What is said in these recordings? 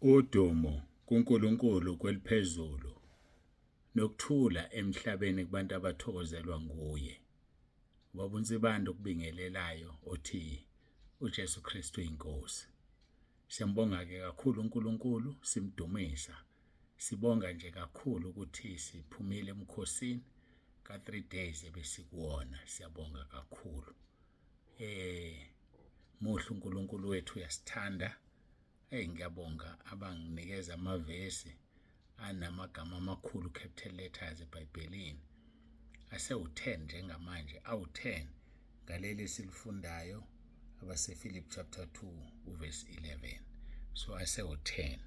Udumo kuNkulunkulu kweliphezulu nokuthula emhlabeni kubantu abathokozelwa nguye. Ubaba uNsibande okubingelelayo othi uJesu Kristu inkosi. Siyambonga-ke kakhulu uNkulunkulu simdumisa. Sibonga nje kakhulu ukuthi siphumile emkhosini ka-3 days ebesikuwona. Siyabonga kakhulu. Muhle uNkulunkulu wethu uyasithanda. Eyi ngiyabonga abanginikeza amavesi anamagama amakhulu capital letters eBhayibhelini asewu-10 njengamanje awu-10 ngaleli esilifundayo abaseFilipi chapter 2 uverse 11 so asewu-10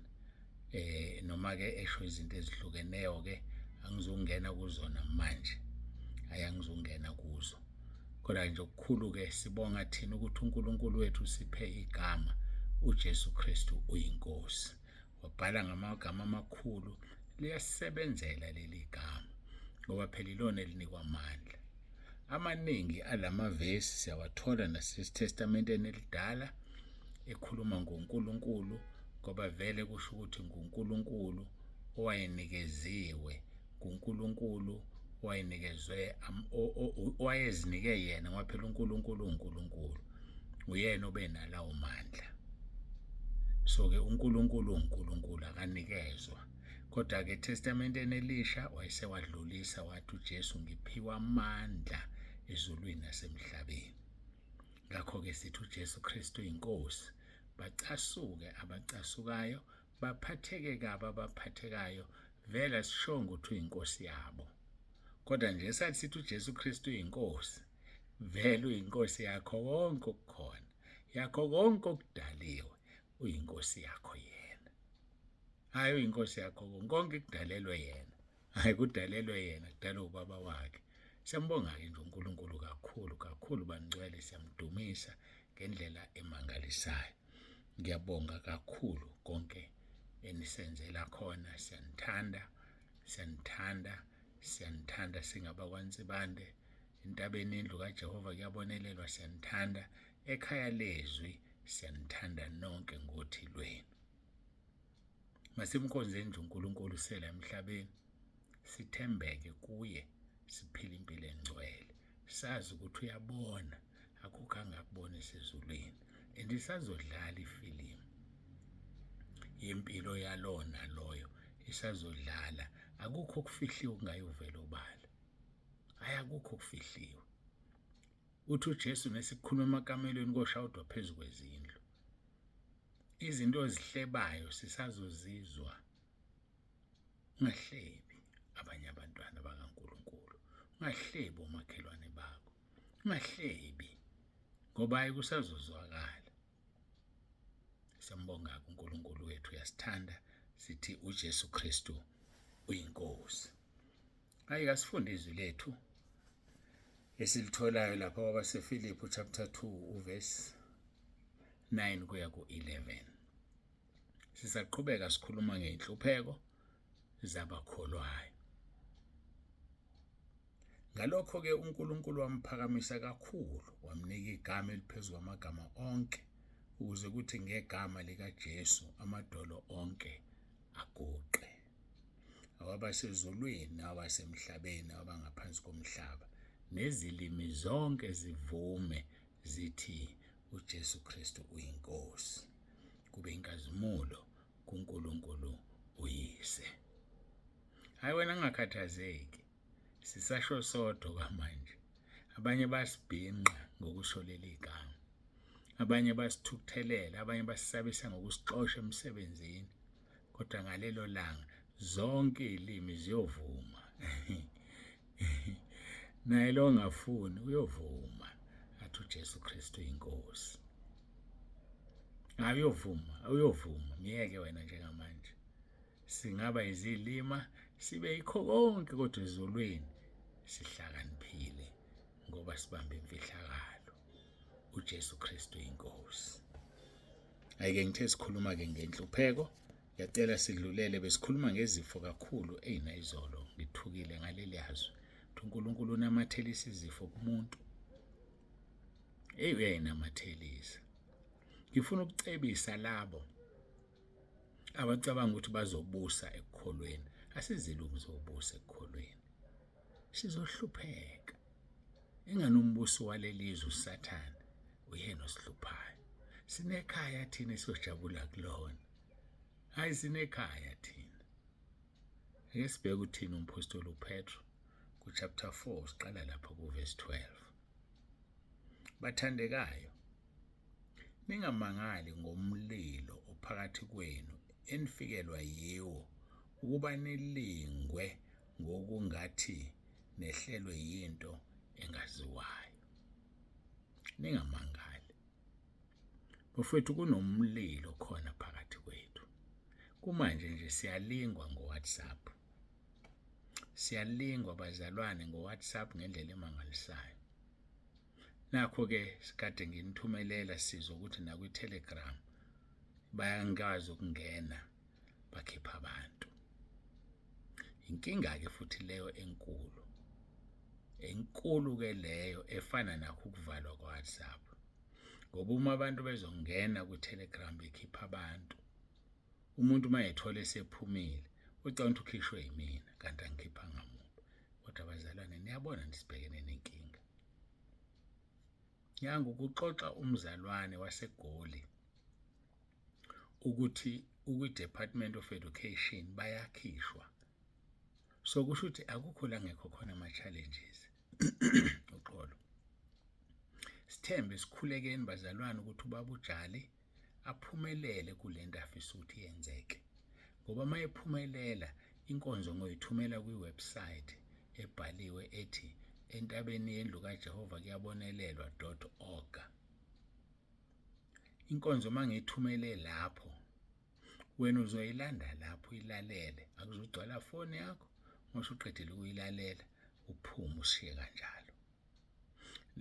noma ke esho izinto ezihlukeneyo ke angizungena kuzona manje ayangizungena kuzo Kodwa nje okukhulu-ke sibonga thina ukuthi uNkulunkulu wethu usiphe igama uJesu Kristu uyiNkosi. Wabhala ngamagama amakhulu liyasebenzela leli gama ngoba phela ilona elinikwa amandla. Amaningi alamavesi siyawathola naseTestamenteni elidala ekhuluma ngoNkulunkulu ngoba vele kusho ukuthi nguNkulunkulu owayenikeziwe nguNkulunkulu owayenikezwe owayezinike yena ngoba phela uNkulunkulu uNkulunkulu uyena obenalawo mandla so ke uNkulunkulu uNkulunkulu akanikezwa kodwa ke eTestamenteni elisha wayesewadlulisa wathi uJesu ngiphiwa amandla ezulwini nasemhlabeni ngakho ke sithi uJesu Kristu inkosi bacasuke abacasukayo baphatheke kabi abaphathekayo vele asishongo ukuthi uyinkosi yabo kodwa nje sathi sithi uJesu Kristu uyinkosi vele uyinkosi yakho konke okukhona yakho konke okudaliwe uyinkosi yakho yena hayi uyinkosi yakho konke kudalelwe yena hayi kudalelwe yena kudalwe ubaba wakhe siyambonga-ke nje uNkulunkulu kakhulu kakhulu bangcwele siyamdumisa ngendlela emangalisayo Ngiyabonga kakhulu konke enisenzela khona siyanithanda siyanithanda siyanithanda singabakwaNsibande entabeni indlu kaJehova kuyabonelelwa siyanithanda ekhaya lezwi siyanithanda nonke ngothi lwenu masimkhonzeni nje uNkulunkulu sela emhlabeni sithembeke kuye siphile impilo engcwele sazi ukuthi uyabona akukho angakubona esezulwini and isazodlala ifilimu yempilo yalona loyo isazodlala akukho okufihliwe okungayovela obala hayi akukho okufihliwe uthi uJesu nesikhuluma emakamelweni koshawudwa phezu kwezindlu izinto ozihlebayo sisazozizwa ungahlebi abanye abantwana bakaNkuluNkulu ungahlebi omakhelwane bakho ungahlebi ngoba hayi kusazozwakala siyambonga uNkulunkulu wethu uyasithanda sithi uJesu Kristu uyinkosi hayi kasifunde izwi lethu esilitholayo lapha kwabaseFilipi chapter 2 uverse 9 kuya ku-11 sisaqhubeka sikhuluma ngey'nhlupheko zabakholwayo Ngalokho-ke uNkulunkulu wamphakamisa kakhulu, wamnika igama eliphezu kwamagama onke, ukuze kuthi ngegama likaJesu amadolo onke aguqe, awabasezulwini nawabasemhlabeni awabangaphansi komhlaba, nezilimi zonke zivume zithi uJesu Kristu uyiNkosi, kube inkazimulo kuNkulunkulu uYise. Hayi wena ungakhathazeki. Sisasho sodwa kwamanje. Abanye basibhinqa ngokusho leli gama. Abanye basithukuthelela, abanye basisabisa ngokusixosha emsebenzini. Kodwa ngalelo langa zonke izilimi ziyovuma. Naye lo ongafuni uyovuma athi uJesu Kristu inkosi. Hayi uyovuma, uyovuma. Myeke wena njengamanje. Singaba izilima sibe yikho konke kodwa ezulwini sihlakaniphile ngoba sibambe imfihlakalo uJesu Kristu inkosi. Ayike ngithe sikhuluma ke ngenhlupheko ngiyacela sidlulele besikhuluma ngezifo kakhulu eyinayizolo ngithukile ngaleli yazwi ukuthi uNkulunkulu unamathelisa izifo kumuntu eyi uyayinamathelisa ngifuna ukucebisa labo. Abacabanga ukuthi bazobusa ekukholweni, asizile ukuzobusa ekukholweni. Sizohlupheka. Ingani umbusi walelizwe uSathane uyena osihluphayo. Sinekhaya thina esiyojabula kulona. Hayi sinekhaya thina. Ake sibheke uthini umphostoli uPetro kuchapter 4 siqala lapha kuverse 12. Bathandekayo, ningamangali ngomlilo ophakathi kwenu enifikelwa yiwo ukuba nilingwe ngokungathi nehlelwe yinto engaziwayo. Ningamangali. Bafowethu kunomlilo khona phakathi kwethu. Kumanje nje siyalingwa ngoWhatsApp. Siyalingwa bazalwane ngoWhatsApp ngendlela emangalisayo. Nakho-ke sikade nginithumelela sizwa ukuthi nakwi-Telegram bayangikwazi ukungena bakhipha abantu. Inkinga-ke futhi leyo enkulu. Enkulu-ke leyo efana nakho ukuvalwa kwa-WhatsApp. Ngoba uma abantu bezongena kwi-Telegram bekhipha abantu, umuntu uma ethola esephumile ucabanga ukuthi ukhishwe yimina kanti angikhiphanga muntu. Kodwa bazalwane niyabona nisibhekene nenkinga. Nyangu kuxoxa umzalwane waseGoli ukuthi ukwi-Department of Education bayakhishwa. So kusho ukuthi akukho la ngekho khona ama-challenges. Uxolo. Sithembe sikhulekeni bazalwane ukuthi ubaba uJali aphumelele kulento afisa ukuthi yenzeke. Ngoba uma ephumelela inkonzo ngoyithumela kwi-website ebhaliwe ethi entabeni yendlu kaJehova kuyabonelelwa.org. Inkonzo uma ngiyithumele lapho wena uzoyilanda lapho uyilalele, akuzugcwala foni yakho uma usuqedile ukuyilalela uphume ushiye kanjalo.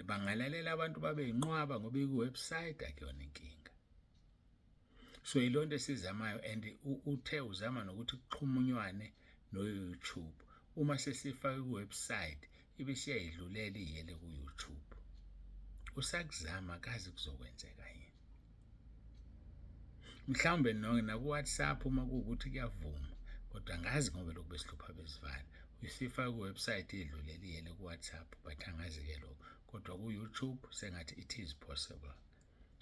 Bangalalela abantu babe yinqwaba ngoba iku-website akuyona inkinga. So yilonto esizamayo and uthe uzama nokuthi kuxhumunywane no-YouTube. Uma sesifake ku-website ibisiyayidlulela iyele ku-YouTube. Usakuzama kazi kuzokwenzeka yini. Mhlawumbe naku-WhatsApp uma kuwukuthi kuyavuma kodwa angazi ngoba lokhu besihlupha besivala. Usifake ku-website idlulele iyele ku-WhatsApp but angazi-ke lokho. Kodwa ku-YouTube sengathi it is possible.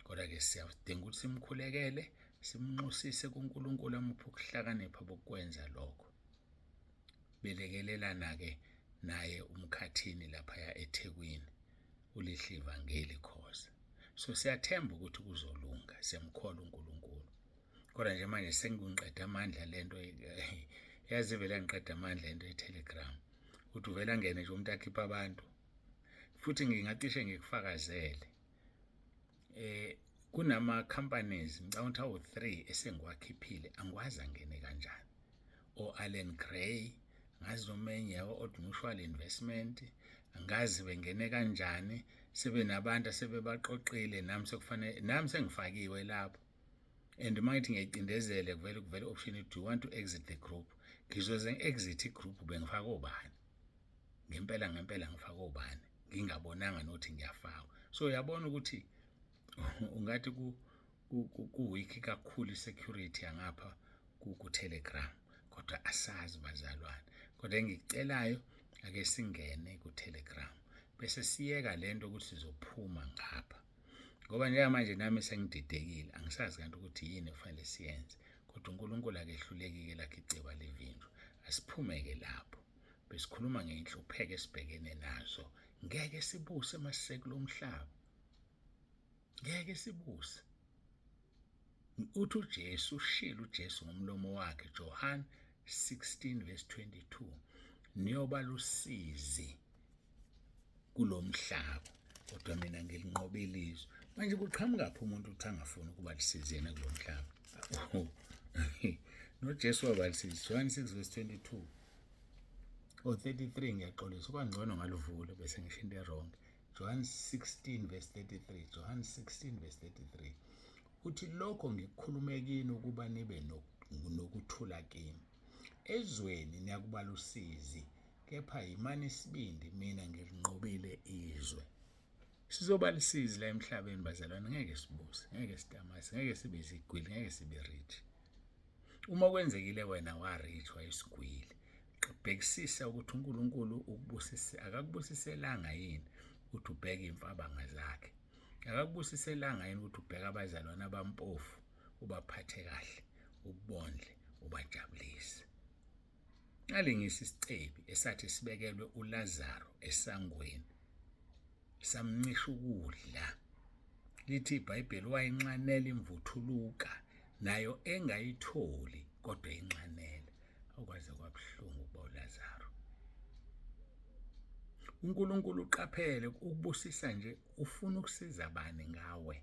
Kodwa-ke siyadinga ukuthi simkhulekele, simnxusise kuNkulunkulu amuphe ukuhlakanipha bokwenza lokho. Belekelelana-ke naye uMkhathini laphaya eThekwini, uLihle Ivangeli Khoza. So siyathemba ukuthi kuzolunga, siyamkholwa uNkulunkulu. Kodwa nje manje sengingiqeda amandla lento, yazi vele yangiqeda amandla lento ye-Telegram. Ukuthi uvele angene nje umuntu akhiphe abantu. Futhi ngingacishe ngikufakazele. Kunama companies ngicabanga ukuthi awu-3 esengiwakhiphile angikwazi angene kanjani. O-Allan Gray, ngazi noma enye yawo-Old Mutual Investment, angazi bengene kanjani, sebenabantu asebebaqoqile nami sekufanele nami sengifakiwe lapho. And uma ngithi ngiyayicindezele kuvele kuvele option do you want to exit the group? Ngizoze ngi-exit i-group bengifake obani? Ngempela ngempela ngifake obani? Ngingabonanga nokuthi ngiyafakwa. So uyabona ukuthi ungathi ku-weak kakhulu i-security yangapha ku-Telegram. Kodwa asazi bazalwane. Kodwa engikucelayo ake singene ku-Telegram bese siyeka lento ukuthi sizophuma ngapha. Ngoba njengamanje nami sengididekile, angisazi kanti ukuthi yini ekufanele siyenze. Kodwa uNkulunkulu akehluleki-ke lakhe icebo alivinjwa. Asiphume-ke lapho. Besikhuluma ngey'nhlupheko esibhekene nazo. Ngeke sibuse masisekulo mhlaba. Ngeke sibuse. Uthi uJesu, ushilo uJesu ngomlomo wakhe, John 16 verse 22, niyoba lusizi kulo mhlaba kodwa mina ngilinqobile izwe. Manje kuqhamukaphi umuntu ukuthi angafuni ukuba lisizi yena kulo mhlaba? NoJesu waba lisizi. John 6 verse 22 or 33, ngiyaxolisa kwangcono ngaluvule bese ngisho into wrong. John 16 verse 33, John 16 verse 33 uthi lokho ngikukhulume kini ukuba nibe nokuthula kimi. Ezweni niyakuba lusizi, kepha yimani isibindi, mina ngilinqobile izwe. Sizoba lusizi la emhlabeni bazalwane, ngeke sibuse, ngeke sitamase, ngeke sibe zigwili, ngeke sibe rich. Uma kwenzekile wena wa-rich wayisigwili, bhekisisa ukuthi uNkulunkulu ukubusise akakubusiselanga yini ukuthi ubheke iy'mfabanga zakhe. Akakubusiselanga yini ukuthi ubheke abazalwane abampofu ubaphathe kahle, ubondle, ubajabulise. Ngalingisa isicebi esathi sibekelwe uLazaro esangweni samncisha ukudla. Lithi iBhayibheli wayinxanela imvuthuluka nayo engayitholi kodwa inxanela. Okwaze kwabuhlungu ukuba uLazaro. UNkulunkulu uqaphele ukubusisa nje ufuna ukusiza bani ngawe.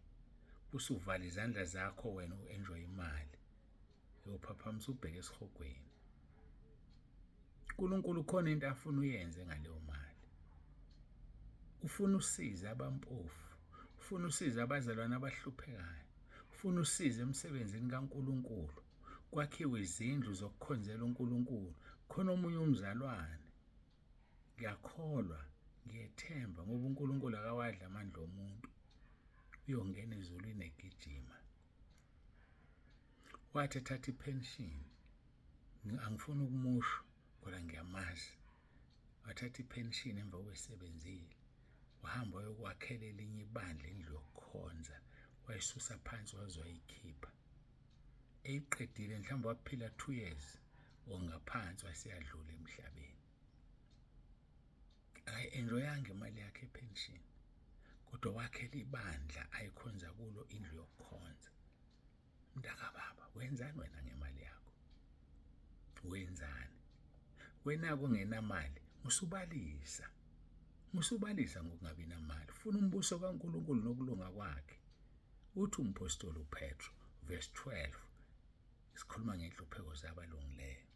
Usuvala izandla zakho wena u-enjoy imali. Uyophaphamisa ubheke esihogweni. uNkulunkulu khona into afuna uyenze ngaleyo mali. Ufuna usize abampofu, ufuna usize abazalwane abahluphekayo, ufuna usize emsebenzini kaNkulunkulu. Kwakhiwe izindlu zokukhonzela uNkulunkulu. Khona omunye umzalwane ngiyakholwa ngiyethemba ngoba uNkulunkulu akawadli amandla omuntu uyongena ezulwini egijima. Wathi ethatha ipension, angifuni ukumusho kodwa ngiyamazi. Wathatha ipension emva kwesebenzile, wahamba wayokwakhela elinye ibandla indlu yokukhonza, wayisusa phansi waze wayikhipha. Eyiqedile mhlawumbe waphila 2 years or ngaphansi waseyadlula emhlabeni. Akayi-enjoyanga imali yakhe epension kodwa wakhela ibandla ayikhonza kulo indlu yokukhonza. Mntakababa, wenzani wena ngemali yakho? Wenzani? Wena kungenamali, musubalisa. Musubalisa ngokungabi namali. Funa umbuso kaNkulunkulu nokulunga kwakhe. Uthi umphostoli uPetro verse 12 sikhuluma ngenhlupheko zabalungileyo.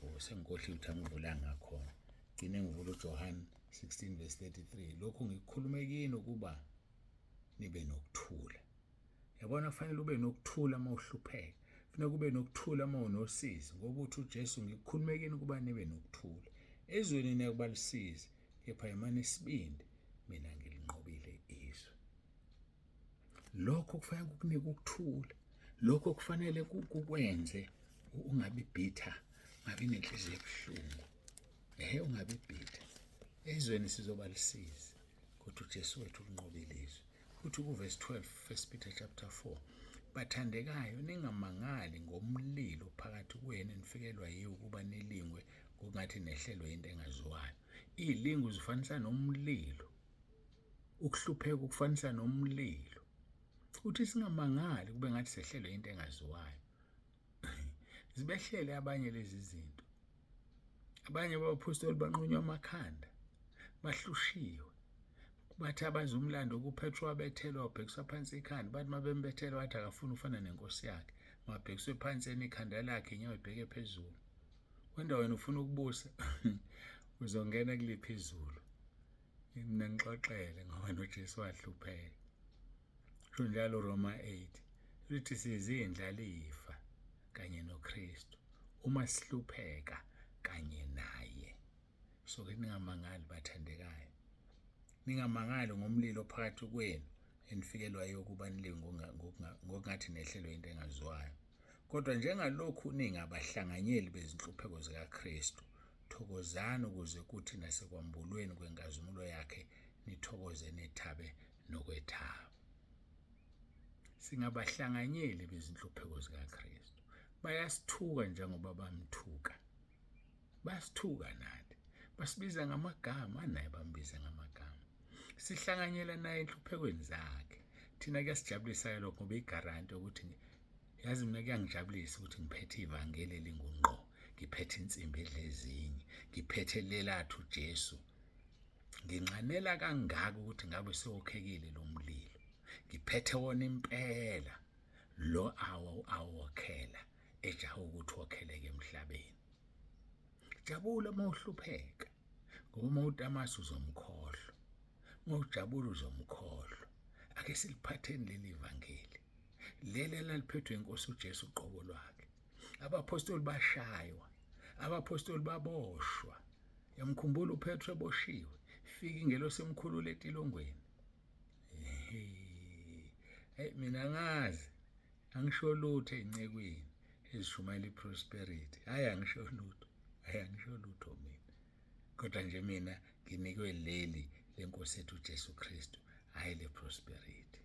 Oh, sengikhohliwe ukuthi angivulanga khona. Gcine ngivula uJohn 16 verse 33. Lokhu ngikukhulume kini ukuba nibe nokuthula. Yabona kufanele ube nokuthula uma uhlupheka. Kufanele kube nokuthula uma unosizi ngoba uthi uJesu ngikukhulume kini ukuba nibe nokuthula. Ezweni niyakuba lusizi, kepha yimani isibindi, mina ngilinqobile izwe. Lokho kufanele kukunike ukuthula. Lokho kufanele kukwenze ungabi bitter, ungabi nenhliziyo ebuhlungu. Ehe, ungabi bitter. Ezweni sizoba lusizi, kodwa uJesu wethu ulinqobile izwe. Uthi kuvesi 12, 1 Peter chapter 4, bathandekayo ningamangali ngomlilo phakathi kwenu enifikelwa yiwo ukuba nilingwe ngokungathi nehlelwe into engaziwayo. Izilingo zifanisa nomlilo. Ukuhlupheka ukufanisa nomlilo. Uthi singamangali kube ngathi sehlelwe into engaziwayo. Zibehlele abanye lezi zinto. Abanye babaphostoli banqunywa amakhanda, bahlushiwe. Bathi abazi umlando kuPetro wabethelwa wabhekiswa phansi ikhanda, bathi uma bembethela wathi akafuni ufana nenkosi yakhe, mabhekiswe phansi eni ikhanda lakhe inyawo ibheke phezulu. Wenda wena ufuna ukubusa uzongena kuliphi izulu? Mina ngixoxele ngoba noJesu wahlupheka. Kusho njalo Roma 8 lithi sizindlalifa kanye noKristu uma sihlupheka kanye naye. So ke ningamangali bathandekayo. Ningamangali ngomlilo phakathi kwenu enifikelwa yokuba nilinge ngokungathi nehlelwe into engaziwayo. Kodwa njengalokhu ningabahlanganyeli bezinhlupheko zikaKristu, thokozani ukuze kuthi nasekwambulweni kwenkazimulo yakhe nithokoze nithabe nokwethaba. Singabahlanganyeli bezinhlupheko zikaKristu. Bayasithuka njengoba bamthuka. Basithuka nathi. Basibiza ngamagama naye bambiza ngamagama. Sihlanganyela naye enhluphekweni zakhe. Thina kuyasijabulisa-ke lokho ngoba igaranti yokuthi yazi mina kuyangijabulisa ukuthi ngiphethe ivangeli elingungqo, ngiphethe insimbi edla ezinye, ngiphethe lelathu uJesu. Nginxanela kangaka ukuthi ngabe sewokhekile lo mlilo. Ngiphethe wona impela lo awo awokhela ejaha ukuthi wokheleke emhlabeni. Jabula uma uhlupheka ngoba uma utamasa uzomkhohlwa. Uma ujabula uzomkhohlwa. Ake siliphatheni leli vangeli. Leli elaliphethwe inkosi uJesu uqobo lwakhe. Abaphostoli bashaywa. Abaphostoli baboshwa. Yamkhumbula uPetro eboshiwe. Fika ingelosi emkhulula etilongweni. Hey, mina ngazi angisho lutho ey'ncekwini. ezishumayela i-prosperity. Hhayi angisho lutho, hhayi angisho lutho mina. Kodwa nje mina nginikwe leli lenkosi yethu uJesu Kristu, hhayi le prosperity.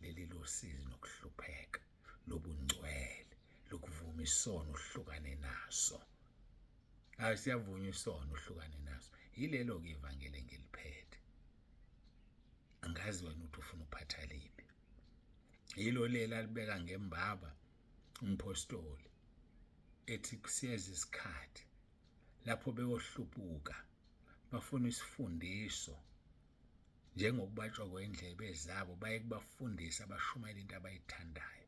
Leli losizi nokuhlupheka, lobungcwele, lokuvuma isono uhlukane naso. Hayi siyavunywa isono uhlukane naso. Yilelo-ke ivangeli engiliphethe. Angazi wena ukuthi ufuna ukuphatha liphi. Yilo leli alibeka ngembaba umphostoli ethi kusiyeza isikhathi lapho beyohlubuka bafuna isifundiso njengokubatshwa kwendlebe zabo baye kubafundisi abashumayela into abayithandayo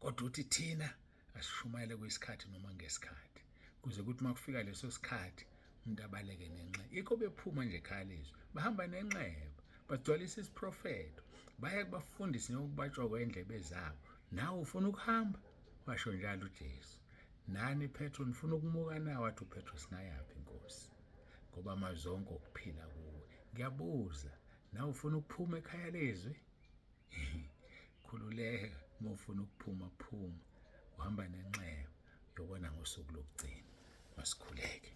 kodwa uthi thina asishumayele kwisikhathi noma ngesikhathi kuze kuthi uma kufika leso sikhathi umuntu abaleke nenxeba ikho bephuma nje ekhaya lezwi bahamba nenxeba bagcwalisa isiprofetho baye kubafundisi ngokubatshwa kwendlebe zabo nawe ufuna ukuhamba washo njalo uJesu nani Petro nifuna ukumuka na wathi uPetro singayaphi inkosi ngoba amazwi onke okuphila kuwe ngiyabuza nawe ufuna ukuphuma ekhaya lezwi khululeka uma ufuna ukuphuma phuma uhamba nenxeba uyobona ngosuku lokugcina masikhuleke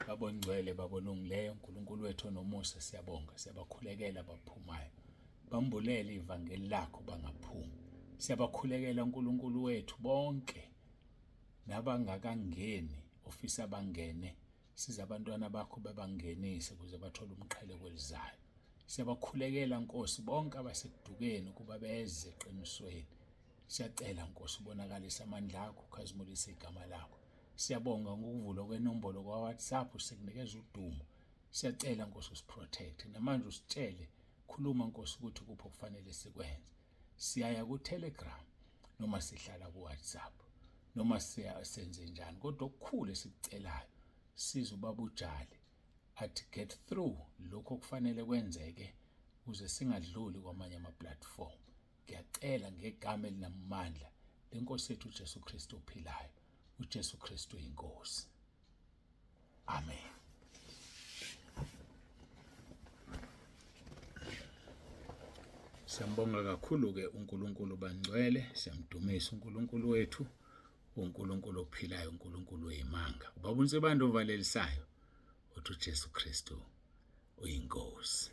Baba ongcwele baba olungileyo uNkulunkulu wethu onomusa siyabonga siyabakhulekela abaphumayo bambulele ivangeli lakho bangaphumi siyabakhulekela uNkulunkulu wethu bonke nabangakangeni ofisa bangene siza abantwana bakho babangenise ukuze bathole umqhele kwelizayo siyabakhulekela Nkosi bonke abasekudukeni ukuba beze eqinisweni siyacela Nkosi ubonakalise amandla akho ukhazimulise igama lakho siyabonga ngokuvulwa kwenombolo kwa-WhatsApp sikunikeza udumo siyacela Nkosi usiprotect namanje usitshele khuluma Nkosi ukuthi kuphi okufanele sikwenze siyaya ku-Telegram noma sihlala ku-WhatsApp noma senze njani kodwa okukhulu esikucelayo siza ubaba uJali athi get through lokho okufanele kwenzeke ukuze singadluli kwamanye ama-platform ngiyacela ngegama elinamandla lenkosi yethu uJesu Kristu ophilayo uJesu Kristu inkosi amen Siyambonga kakhulu-ke uNkulunkulu bangcwele, siyamdumisa uNkulunkulu wethu, uNkulunkulu ophilayo, uNkulunkulu oyimanga. Ubaba uNsibande ovalelisayo uthi uJesu Kristu uyinkosi.